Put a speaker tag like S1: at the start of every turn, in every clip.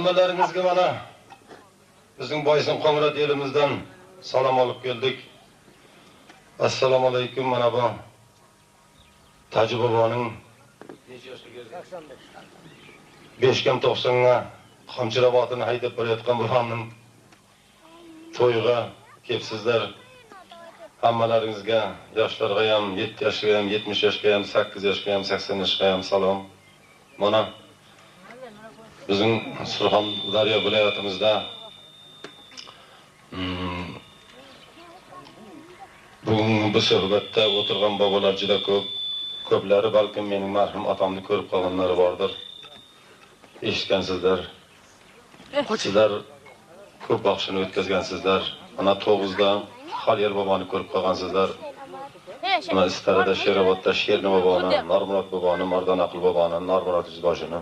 S1: Hammalaringizga mana bizning Boysun Qo'ng'irot elimizdan salom olib keldik. Assalomu alaykum. Mana bu Taji boboning necha yoshga keldi? 85. 5 90ga Qamchirobotini haydab borayotgan bobomning to'yiga kelibsizlar. Hammalaringizga, yoshlarga ham, 7 yoshga ham, 70 yoshga ham, 8 yoshga ham, 80 yoshga ham salom. Mana bizning Surxondaryo viloyatimizda bugun bu suhbatda o'tirgan bobolar juda ko'p. Ko'plari balkim mening marhum otamni ko'rib qolganlari bordir. Eshitgansizlar. Sizlar ko'p baxshini o'tkazgansizlar. Mana 9da Xalyer boboni ko'rib qolgansizlar. Mana Istarada, Sherobodda Sherni boboni, Normurod boboni, Mardon Aql boboni, Normurod yuzboshini.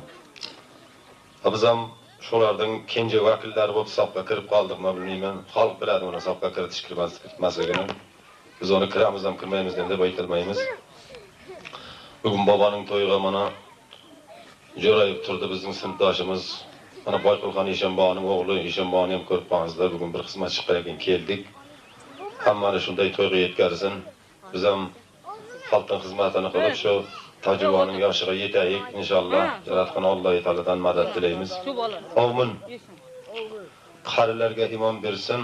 S1: Biz ham shularning kenja vakillari bo'lib hisobga kirib qoldikmi bilmayman. Xalq biladi uni hisobga kiritish kirmasligini. Biz uni kiramiz ham kirmaymiz deb aytolmaymiz. Bugun boboning to'yiga mana jo'rayib turdi bizning sinfdoshimiz. Mana Boyqulxon Eshonboning o'g'li Eshonboni ham ko'rib qolgansizlar. Bugun bir xizmat chiqqan ekan, keldik. Hammani shunday to'yga yetkazsin. Biz ham xalqning xizmatini qilib shu Tojiboning yoshiga yetaylik inshaalloh. Yaratgan Alloh taolodan madad tilaymiz. Amin. Qarilarga imon bersin,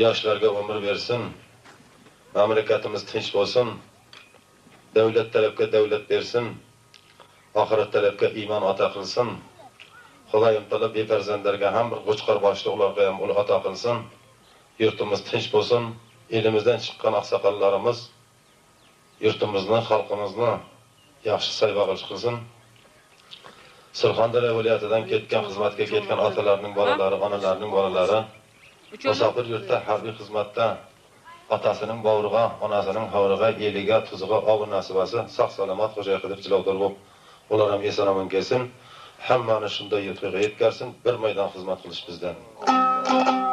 S1: yoshlarga umr bersin. Mamlakatimiz tinch bo'lsin. Davlat talabga davlat bersin. Oxirat talabga iymon ato qilsin. Xudoyim taolo befarzandlarga ham bir qo'chqor boshli ularga ham ul ato qilsin. Yurtimiz tinch bo'lsin. Elimizdan chiqqan oqsoqollarimiz yurtimizni, xalqimizni yaxshi saybog'ich qilsin. Surxondaryo viloyatidan ketgan, xizmatga ketgan otalarning bolalari, onalarning bolalari musofir yurtda harbiy xizmatda otasining bovurg'a, onasining hovriga, eliga, tuzig'a, obur nasibasi sog' salomat xo'jay qilib jilovdor bo'lib, ular ham eson omon kelsin. Hammani shunday yutuqqa yetkazsin. Bir maydon xizmat qilish bizdan.